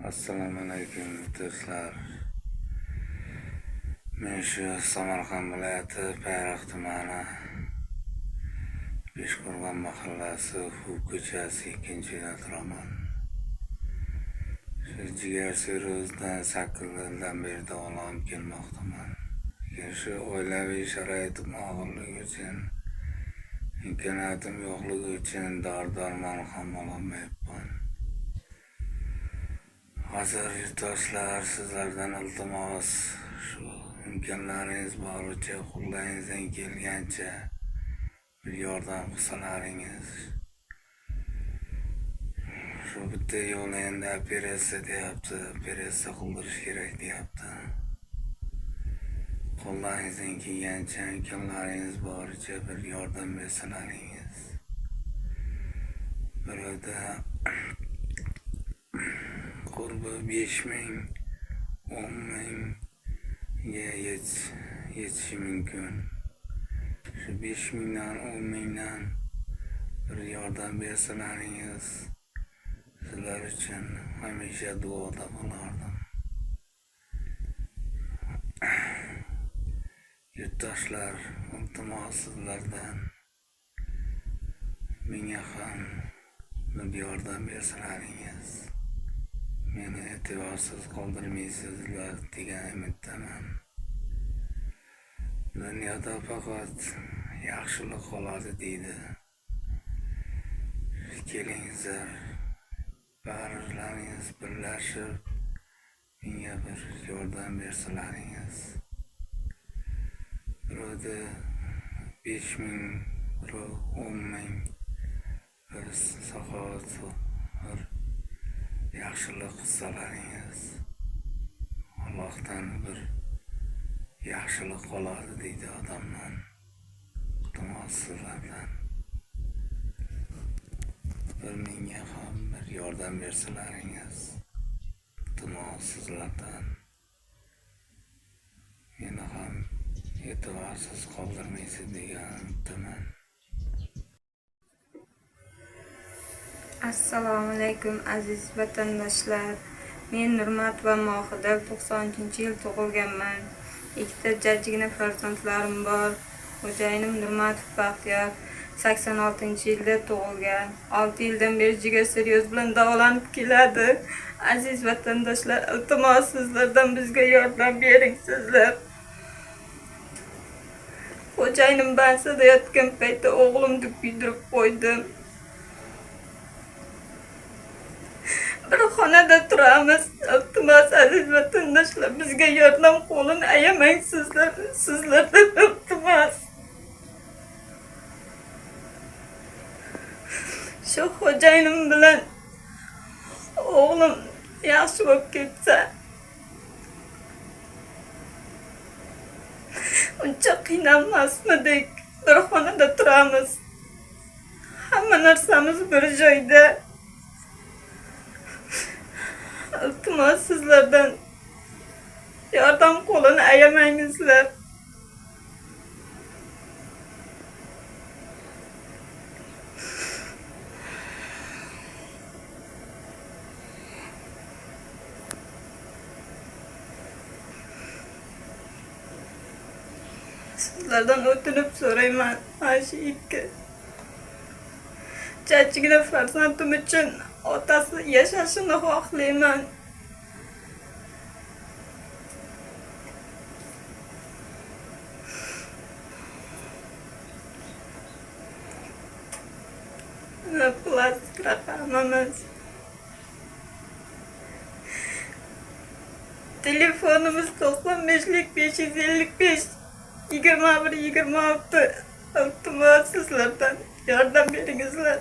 Assalomu alaykum, do'stlar. Men shu Samarqand viloyati Payariq tumani Beshqo'rg'on mahallasi Huv ko'chasi 2-uyda turaman. Shu jigar sirrozdan 8 yildan beri davolanib kelmoqdaman. Lekin shu oilaviy sharoitim og'irligi uchun, imkoniyatim yo'qligi uchun dori-darmon ham ololmayapman. Hozir, yurtdoshlar, sizlardan iltimos, shu imkonlaringiz boricha, qo'llaringizdan kelgancha bir yordam qilsalaringiz. Shu bitta yo'l endi operatsiya deyapti, operatsiya qildirish kerak deyapti. Qo'llaringizdan kelgancha, imkonlaringiz boricha bir yordam bersalaringiz. Birovda qurbi 5 ming, 10 mingga yetishi mumkin. Shu 5 mingdan, 10 mingdan bir yordam bersalaringiz, sizlar uchun hamisha duoda bo'lardim. Yurtdoshlar, iltimos sizlardan, menga ham bir yordam bersalaringiz, meni e'tiborsiz qoldirmaysizlar degan umiddaman. Dunyoda faqat yaxshilik qoladi deydi. Kelingizlar, barilaringiz birlashib menga bir yordam bersalaringiz. Birovda 5 ming, birov 10 ming, bir saxovat, bir yaxshilik qilsalaringiz, Allohdan bir yaxshilik qoladi deydi odamdan. Iltimos sizlardan. Bir menga ham bir yordam bersalaringiz, iltimos sizlardan. Meni ham e'tiborsiz qoldirmaysiz degan umiddaman. Assalomu alaykum, aziz vatandoshlar. Men Nurmatova Mohida, 93-yil tug'ilganman. Ikkita jajjigina farzandlarim bor. Xo'jayinim Nurmatov Baxtiyor 86-yilda tug'ilgan. 6 yildan beri jigar sirroz bilan davolanib keladi. Aziz vatandoshlar, iltimos sizlardan, bizga yordam bering sizlar. Xo'jayinim bansada yotgan paytda o'g'limni kuydirib qo'ydim. Bir xonada turamiz. Iltimos, aziz vatandoshlar, bizga yordam qo'lini ayamang sizlar. Sizlardan iltimos. Shu xo'jayinim bilan o'g'lim yaxshi bo'lib ketsa, uncha qiynalmasmidik. Bir xonada turamiz. Hamma narsamiz bir joyda. Iltimos sizlardan, yordam qo'lini ayamangizlar. Sizlardan o'tinib so'rayman, mana shu ikki jajjigina farzandim uchun otasi yashashini xohlayman. Mana plastik raqamimiz. Telefonimiz 95 555 21 26. Iltimos sizlardan, yordam beringizlar.